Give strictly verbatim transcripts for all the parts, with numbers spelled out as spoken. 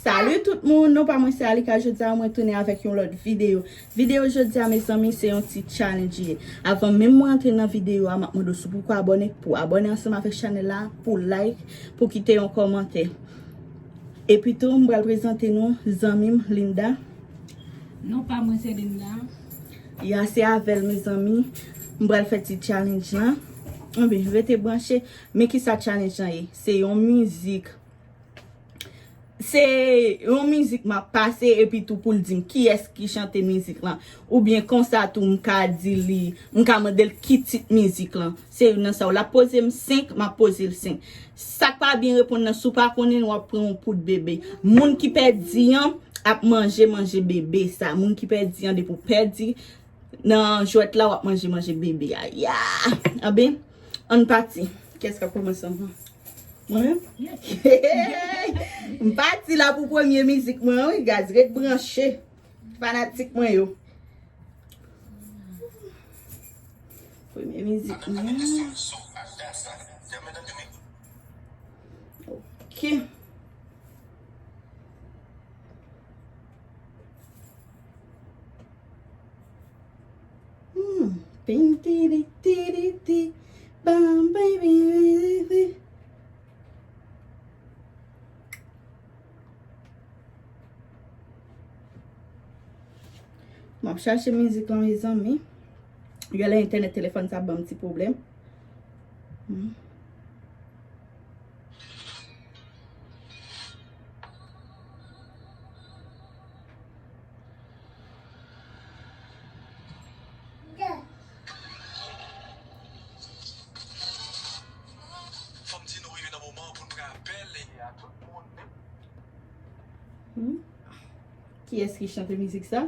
Salut tout moun, non pa mwen se Alika. Jodi a mwen tounen avèk yon lòt videyo. Videyo jodi a, mezanmi, se yon ti challenge ye. Avan menm mwen antre nan videyo a, m ap mande w si w poko abòne, pou abòne ansanm avèk chanèl la, pou like, pou kite yon kòmantè. Epi tou, m pral prezante nou zanmi m, Linda. Non pa mwen se Linda. Ya, se avè l, mezanmi. M pral fè ti challenge lan. Anben, rete branche. Men kisa challenge lan ye? Se yon mizik. Se yon mizik m ap pase epi tou pou l di m kiyès ki chante mizik lan. Oubyen konsa tou m ka di li, m ka mande l ki tit mizik lan. Se youn nan sa yo. L ap poze m senk, m ap poze l senk. Sa k pa byen reponn nan, si w pa konnen, w ap pran yon poud bebe. Moun ki pèdi an ap manje, manje bebe sa. Moun ki pèdi an, depi w pèdi nan jwèt la, w ap manje, manje bebe a. Ya! Anben, ann pati. Kiyès k ap kòmanse anvan? Mwen menm? M pati la pou premye mizik mwen an, wi, guys. Ret branche. Fanatik mwen yo. Premye mizik mwen. Ok. Hmm. Pin, tiri, tiri, ti. Bam, baby, baby. M ap chache mizik lan, mezanmi. Genlè entènèt telefòn sa ban m ti pwoblèm. Hmm. Fò m di nou rive nan moman pou n fè apèl a tout moun. Hmm? Kiyès ki chante mizik sa?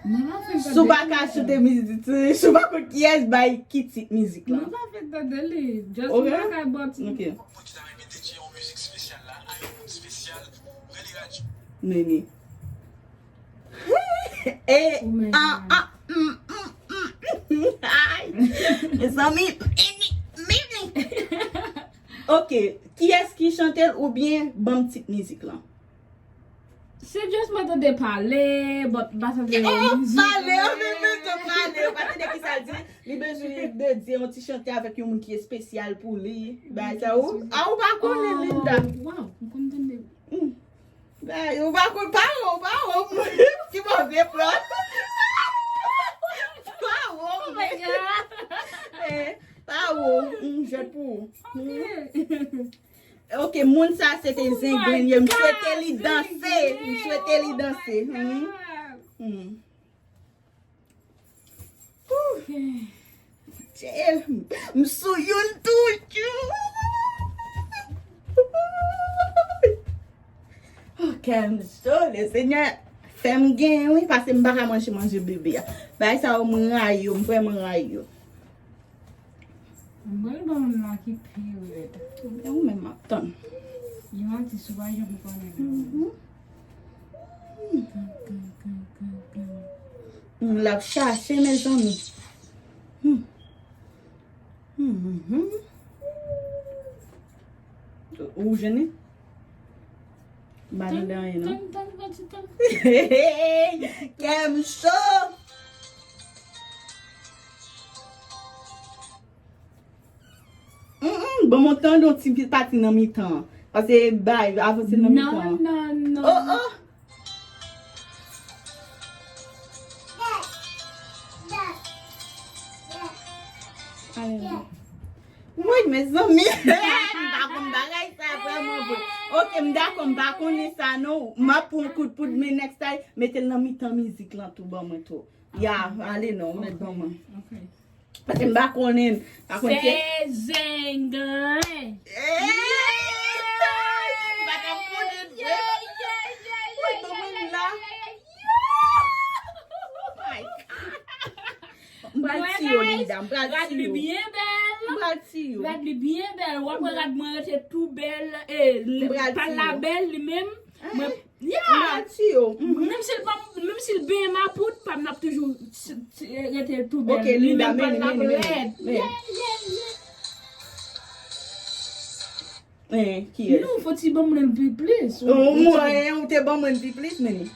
Mwen pa fin tande. Si w pa ka chante mizik, si w pa konn kiyès, bay ki tit mizik lan. Mwen pa fin tande li. Just mwen pa ka bòt. Ok. Pou ki ta renmen dedye yon mizik espesyal la a yon moun espesyal, rele radyo. Nene. E, oh my God. Ah, ah, mm, mm, mm, mm, ay. Mezanmi, mimi, mimi. Ok, kiyès ki chante l oubyen ban m tit mizik lan? Se just mwen tande pale, but m pa tande mizik. Oh, pale, oh, men, men, men, pale, ou pa tande kisa l di? Li bezwen dedye yon ti chante avèk yon moun ki espesyal pou li. Bagay sa ou? Ah, ou pa konnen, Linda. Oh, wow, m konn tande. Hmm. Bagay, ou pa konn, pa wè, ou pa wè, ki move plan. Pa wè, oh my God. Eh, pa wè, hmm, jwèt pou ou. Hmm. Ok, moun sa se te zenglen, m swete li danse. M swete li danse. Hmm. Hmm. Ooh. Dye, m sou youn toujou. Ok, m sole, Senyè. Fè m gen, wi, paske m pa ka manje, manje bebe a. Bagay sa yo, m rayi yo, m vrèman rayi yo. M pral ban moun la ki pi rèd. Ebyen, ou menm m ap tann. Yon atis ou pa janm konnen. Mhm. Hmm, l ap chache, mezanmi. Hmm. Hmm, hmm, hmm. Ou jwenn li? M pa tande anyen, non. Tann, tann, tann, tann. Kè m cho. Mm, mm, bon, mwen tande yon ti pati nan mitan. Paske bay, avanse nan mitan. Non, non, non. Oh, oh. Woy, mezanmi. M pa konn bagay sa vrèman vre. Ok, m dakò, m pa konnen sa non. M ap pran kout poud, men next time, mete l nan mitan mizik lan tou, ban mwen tou. Ya, ale non, ou mèt ban mwen. Ok. Paske m pa konnen, pa konn kè. Se zenglen. Ey! M pa t ap konnen vre. Woy, ban mwen la. Oh my God. M pral tiye w, Linda, m pral tiye w. Rad li byen bèl. M pral tiye w. Rad li byen bèl. W ap wè rad mwen rete tou bèl. E, pal la bèl li menm. Mwen, yeah. M pral tiye w. Menm si l pa, menm si l benyen makout, pa m ap toujou rete tou bèl. Ok, Linda, men li, men li, men li. Yeah, yeah, yeah. Eh, kiyès? Non, fò ti ban mwen l pi plis. Ou, ou, ou ti mwen, ou te ban mwen l pi plis, men.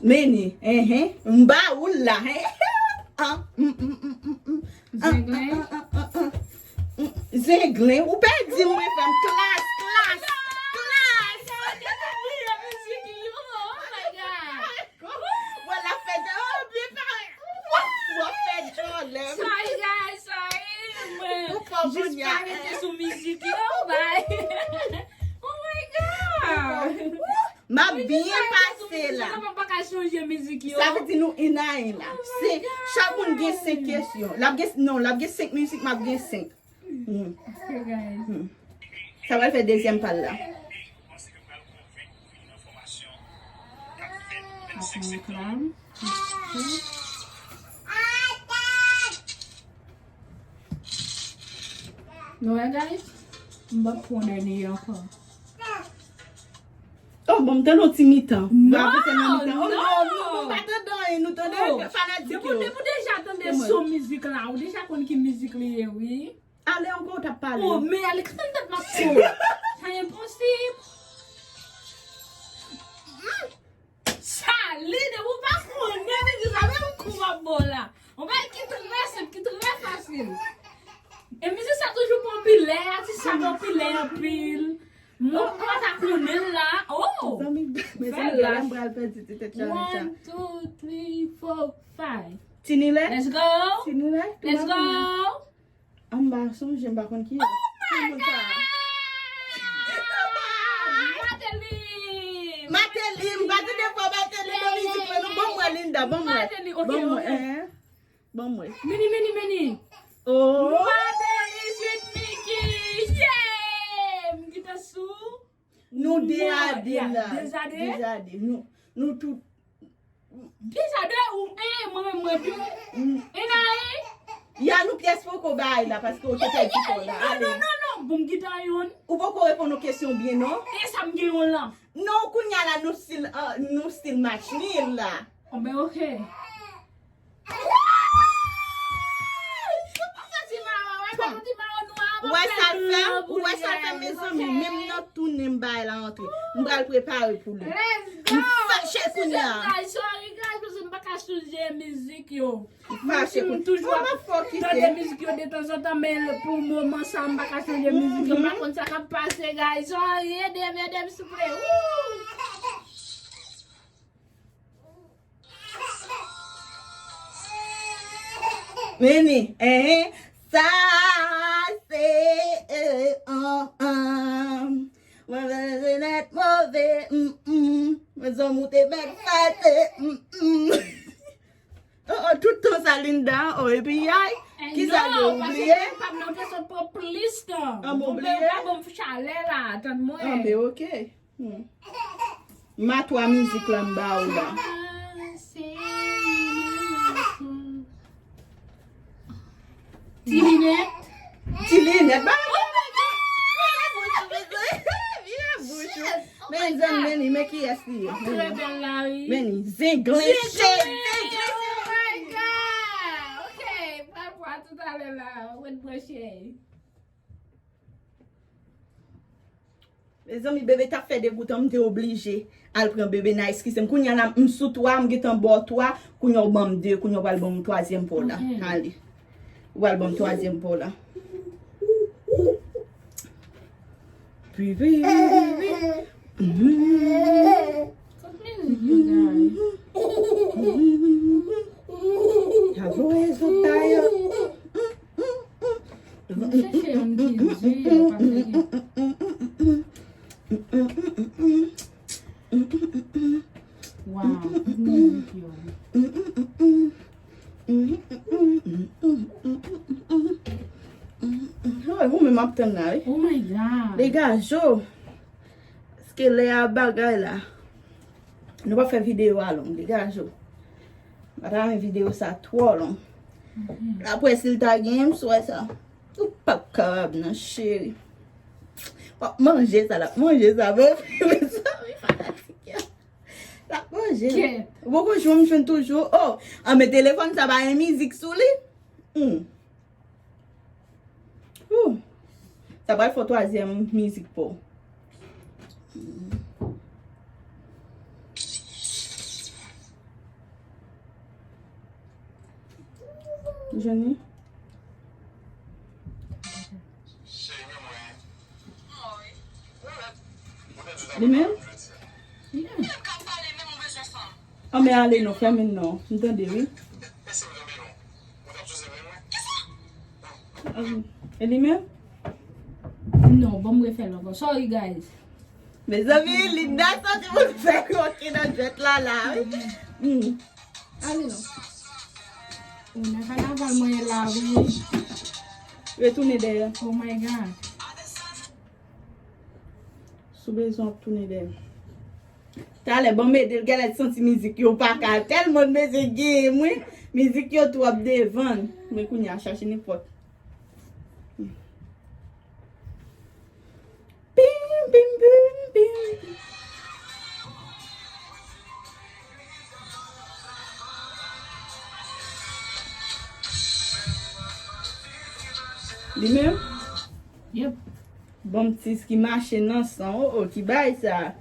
Meni, enhen, m ba ou l la, hen. Ah, mm, mm, mm, mm, mm. Ah, Zenglen. Ah, ah, ah, ah, ah. Mm, Zenglen, ou pèdi mwen, fè m klas, klas, klas. Mwen la fè de, oh, byen pare. W ap fè djòlè. Sorry, guys, sorry. Mwen, ou fò jis kounye a, pa rete sou mizik yo, bye. Oh my God. M ap byen pase la. Mwen pa ka chanje mizik yo. Sa vle di nou enayen la. Oh my God. Se, chak moun gen senk kesyon. L ap gen, non, l ap gen senk mizik, m ap gen senk. Hmm. Ok, guys. Hmm. Sa pral fè dezyèm pa l la. Ap reklame. Nou wè, guys? M p ap pran dènye ankò. Oh, bon, m tande yon ti mitan. Non, non, non, non, nou pa tande anyen, nou tande fanatik yo. Depi w deja tande son mizik la, ou deja konn ki mizik li ye, wi. Ale ankò, w t ap pale. Oh, men ale, kite m tèt m ap fè. Sa enposib. Sa li de ou pa konnen, men di sa, men yon kou m ap ba w la. Yon bagay ki trè senp, ki trè fasil. E mizik sa toujou popilè, atis sa popilè anpil. Mwen pa ta konnen l la. Oh! Zanmi, mezanmi, la m pral pèdi ti tèt la nan sa. One, two, three, four, five. Tinilè? Let's go! Tinilè? Let's go! An m pa sonje, m pa konn ki. Oh my God! Mateli! Mateli, m pa tande vwa Mateli nan mizik la, non. Ban m wè, Linda, ban m wè. Mateli, ok, ok. Ban m wè, eh, ban m wè. Meni, meni, meni. Oh. Mateli, Sweet Mickey, yeah! M gentan sou. Nou de a de la. De a de? De a de. Nou, nou tout. De a de ou, eh, mwen, mwen, mwen, tou. Mm. E na, eh? Ya, nou pyès poko bay la, paske ou te pèdi kò la. Non, non, non, non, bon, m gentan youn. Ou poko reponn yon kesyon byen, non? E sa m gen youn lan. Non, kounye a la, nou still, ah, nou still match nil la. Oh, ben, ok. Ou wè sa l fè? Ou wè sa l fè, mezanmi? Menm nan tounen m bay la antre. M pral prepare pou li. M fache kounye a. Sorry, guys, paske m pa ka chanje mizik yo. M fache kounye a. M toujou ap tande mizik yo de tanzantan, men pou moman sa, m pa ka chanje mizik yo. M pa konn sa k ap pase, guys. Sorry, ede m, ede m, souple. Woo! Meni, eh, sa se, eh, an, an. Mwen vle nèt move, mm, mm. Mwen zanmi w te mèt fete, mm, mm. Oh, oh, tout tan sa Linda, oh, epi yay, ki sa yo oubliye? Paske pa m nan kesyon pou plis tan. An, m oubliye? Bon, pa bon chalè la, tann mwen. An, men ok. Hmm. Ma twa mizik la m ba ou la. Ti linèt. Ti linèt. Ba, ba, ba, ba. Vire bouch ou, vire bouch ou. Men zanmi, men li, men kiyès li ye? Trè bèl la, wi. Men li, Zenglen. Zenglen, oh my God. Ok, pa pwa toutalè la, ou ret branche. Mezanmi, bebe t ap fè degoutan, m te oblije al pran bebe nan eskize m. Kounye a la, m sou twa, m gentan ba w twa, kounye a w ban m de, kounye a w pral ban m twazyèm pa w la. Ok. Ale. Ou pral ban m twazyèm pa w la. Pi, pi, pi, pi, pi. Kot mizik yo, guys? Sa voye zòt dayè. Mwen chèche youn ki di, pase ki. Wow, tout mizik yo. Woy, ou menm ap tann la, wi. Oh my God. Degaje w. Paske lè a bagay la. Nou pa fè videyo a long, degaje w. M pa ta renmen videyo sa twò long. Mhm. Apre, si l ta genyen, m swè sa. Ou p ap kapab, non, cheri. W ap manje sa, l ap manje sa, bon, mezanmi, fanatik yo. L ap manje. Kèt. Ou poko jwenn, m jwenn toujou. Oh, an, men telefòn sa pa gen mizik sou li. Hmm. Ooh. Sa pral fè twazyèm mizik pa w. Jwenn li? Li menm? Anben ale non, fèmen non. M tande wi. E li menm? Non, bon, m refè l ankò. Sorry, guys. Mezanmi, Linda santi pou l fè koke nan jwèt la la wi. Hmm. Ale non. Ou nan kanaval mwen ye la wi. Retounen dèyè. Oh my God. Sou bezwen ap tounen dèyè. Talè, ban m ede l, genlè l santi mizik yo pa ka. Tèlman mizik genyen m wi. Mizik yo twòp devan l. Men kounye a chache nenpòt. Pim, pim, pim, pim. Li menm? Yep. Bon, ti ki mache nan san, oh, oh, ki bagay sa?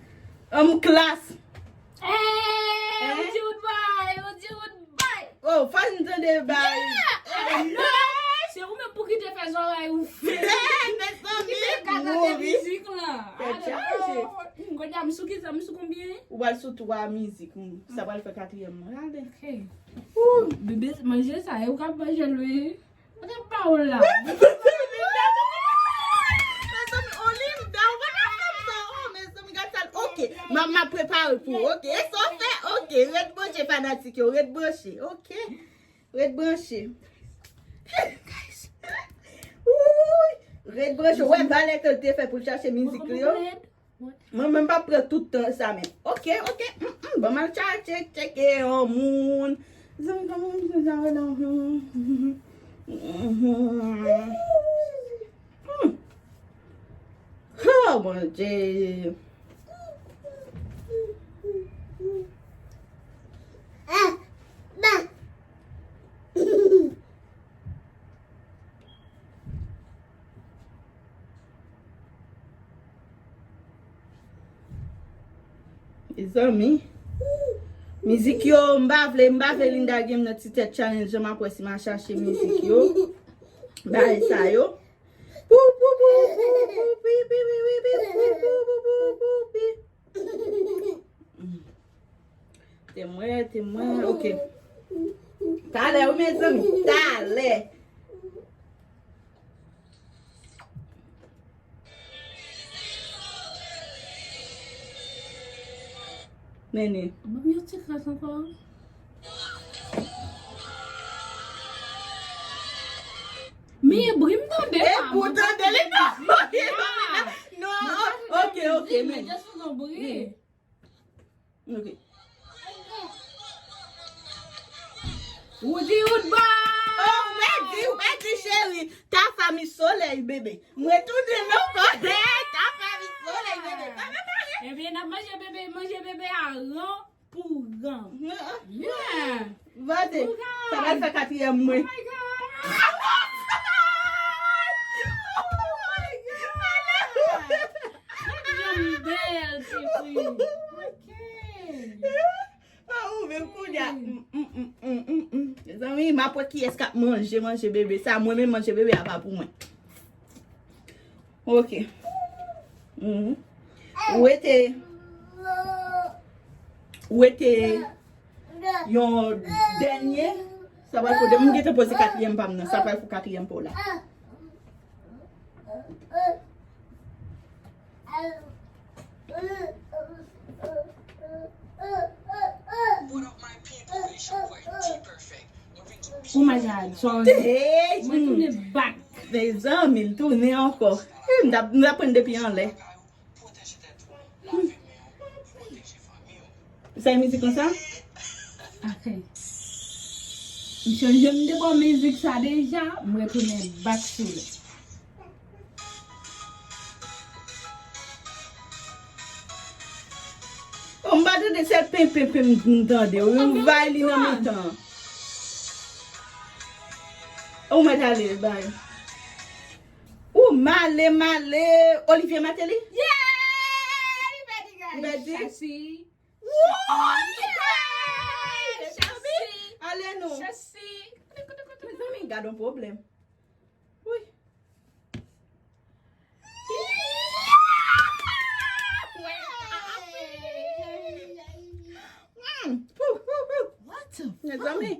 Anm klas. Hey, ou di ou t bay, ou di ou t bay. Oh, fò n tande bay. Yeah, I know. Se ou menm pou ki te fè zòrèy ou fè. Mezanmi, ki te ka tande mizik lan. Tèt chaje. Kounye a m sou ki sa, m sou konbyen? Ou pral sou twa mizik, hmm. Sa pral fè katriyèm lan. Gade. Ok. Ooh. Bebe, manje sa, e ou k ap manje l wi. Mwen te ba ou la. Mezanmi, Olinda, ou pa ta fè sa. Oh, mezanmi, gad sa. Ok, m ap, m ap prepare pou ou. Ok, e sa w fè? Ok, ret branche fanatik yo, ret branche. Ok, ret branche. Ooh, ret branche. Ou wè valè ke l te fè pou l chache mizik li yo? Mwen menm pa pran tout tan sa menm. Ok, ok. Mm, mm, ban m al chache, tcheke yon moun. Zanmi, kòman m di sa wè la? Hmm. Oh, Bondye. Mezanmi. Mizik yo, m pa vle, m pa vle Linda gen m nan ti tèt challenge, jan m ap wè si m a chache mizik yo. Bagay sa yo. Pou, pou, pou, pou, pou, pi, pi, pi, pi, pi, pou, pou, pou, pou, pou, pi. Temwen, temwen, ok. Talè, wi, mezanmi, talè. Nene. Ban m yon ti kras ankò. Men bri m tande. E pou tande li non. Non, ok, ok, men. Just yon bri. Ok. Ou di ou t bay. Oh, ou pèdi, ou pèdi, cheri. Tafa mi solèy, bebe. Mwen tounen non, kòde. Tafa mi solèy, bebe. Pa prepare. Ebyen, n ap manje bebe, manje bebe a ran pou ran. Yeah. Vade. Pou ran. Sa pral fè katriyèm mwen. Oh my God. Oh my God. Jan m bèl, ti fi. Ok. Ah, ou menm kounye a. Mm, mm, mm, mm, mm, mm. Mezanmi, m ap wè kiyès k ap manje, manje bebe sa. Mwen menm manje bebe a pa pou mwen. Ok. Mhm. Ou rete. Ou rete yon dènye. Sa pral pou de. M gentan poze katriyèm pa m nan. Sa pral pou katriyèm pa w la. Oh my God, sorry. Hey, mwen tounen back. Mezanmi, l tounen ankò. Hmm, m t ap, m t ap pran depi anlè. Sa e mizik konsa? Ok. M chanje m te bò mizik sa deja, m retounen back sou li. Oh, m pa tande sèl pen, pen, pen m tande. Ou yon vay li nan mitan. Ou mèt ale, bay. Ou Male, male. Olivier Martelly? Yeah! Li pèdi, guys. Li pèdi? Chasi. Woo! Chasi. Ale nou. Chasi. Mezanmi, gad yon pwoblèm. Wi. Hmm. Pou, pou, pou. What the fuck? Mezanmi,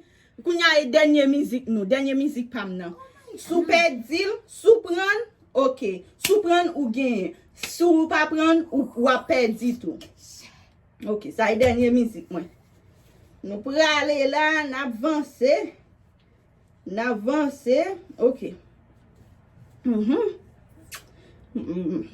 kounye a e dènye mizik nou, dènye mizik pa m nan. Si w pèdi l, si w pran l, oke. Si w pran l, ou genyen. Si w pa pran l, ou, w ap pèdi tou. Oke, sa e dènye mizik mwen. Nou prale la, n ap vanse. N ap vanse. Oke. Mhm. Mhm.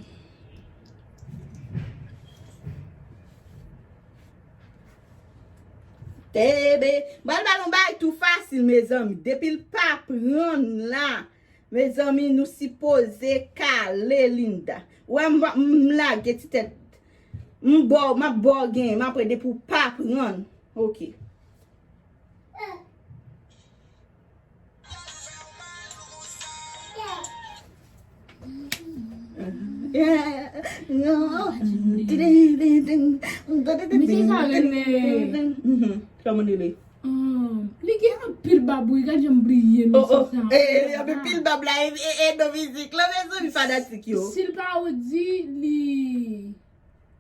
Tebe. Bal, bal, yon bagay tou fasil, mezanmi. Depi l pa pran la, mezanmi, nou sipoze kale Linda. Wè, m, m lage ti tèt. M bò, m ap bò gen, m ap rele pou w pa pran. Oke. Misye sa rele. Mhm. Kòman li rele? Um, li gen anpil bab, wi, gad jan m bliye misye sa. Oh, oh. Eh, eh, anpil bab la, e, e, e, non mizik la, mezanmi, fanatik yo. Si l pa ou di, li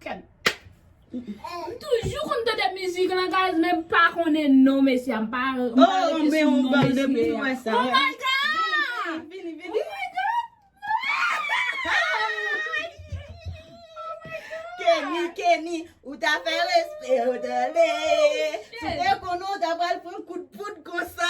Kèt. M toujou konn tande mizik lan, guys, men m pa konnen non mesye a. M pa, m pa rete sou non mesye a. Oh my God! Vini, vini, vini. Oh my God! Kenny, Kenny, ou ta fè respè, ou tande. Si w te konnen, ou ta pral pran kout poud konsa.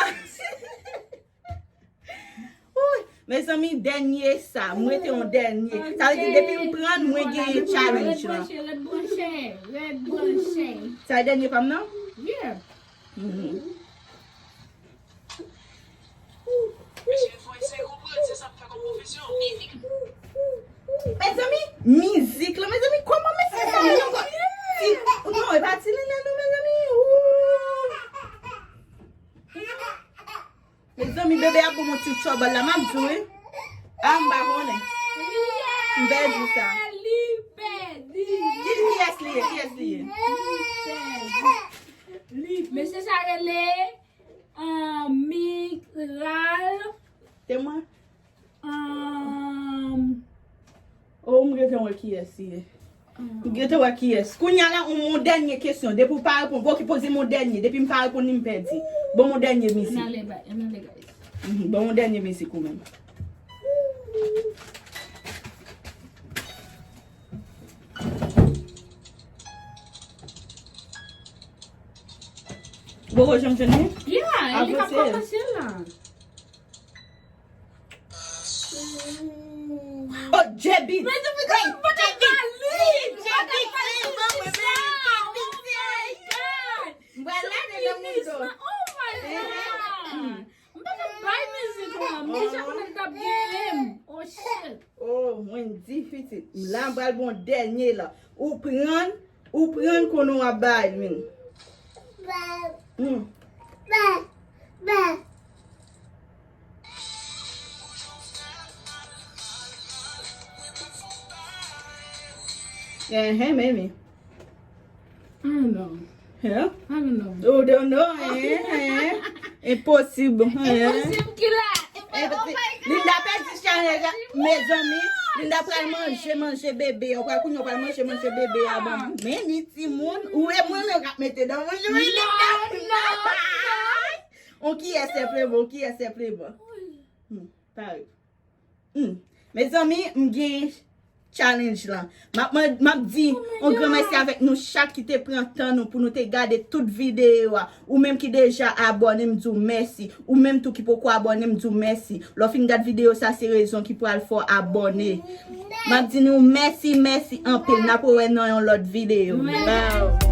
Wouy! Mezanmi, dènye sa, mwen te yon dènye. Sa vle di, depi m pran l, mwen genyen challenge lan. Red branche, red branche, red branche. Sa e dènye pa m nan? Yeah. Mhm. Mezanmi, mizik lan, mezanmi, kòman mesye sa yo ankò? Ti, non, e pa ti Lina non, mezanmi. Ooh. Mezanmi, bebe ap ban m yon ti trouble la, m ap di w, wi. A, m pa konnen. M pèdi sa. Li pèdi. Di kiyès li ye, kiyès li ye? Li pèdi. Li, mesye sa rele, ah, Migral. Te mwen? Um, oh, m gentan wè kiyès li ye. M gentan wè kiyès. Kounye a la, yon, yon dènye kesyon. Depi w pa reponn, bon, ki poze m yon dènye. Depi m pa reponn li, m pèdi. Bon, yon dènye mizik. Ann ale, bay, ann ale, guys. Mhm, bon, yon dènye mizik ou menm. Bon, ou janm jwenn li? Yeah, li ka kòmanse la. Oh, J B. J B. M pa t ap bay mizik la. M te konnen l t ap genyen m. Oh, shit. Oh, mwen di pitit. La, m pral bon dènye la. Ou pran, ou pran konnen w ap bay, men. Hmm. Enhen, men, men. I don't know. Yeah? I don't know. Oh, don't know, eh, eh. Enposib, eh. Enposib ki la. Enpo-, oh my God. Linda pèdi challenge la. Mezanmi, Linda pral manje, manje bebe. Ou pral kounye, ou pral manje, manje bebe a ban m. Men ni timoun, ou e mwen menm k ap mete nan bouch mwen, Linda. Non, non, non. On kiyès senpleman, on kiyès senpleman. Hmm, parèt. Hmm. Mezanmi, m gen challenge lan. M ap, m ap di yon gran mèsi avèk nou chak ki te pran tan nou pou nou te gade tout videyo a. Ou menm ki deja abòne, m di w mèsi. Ou menm tou ki poko abòne, m di w mèsi. Lè w fin gad videyo sa, se rezon ki pral fè w abòne. M ap di nou mèsi, mèsi anpil. N ap wè nan yon lòt videyo. Bye.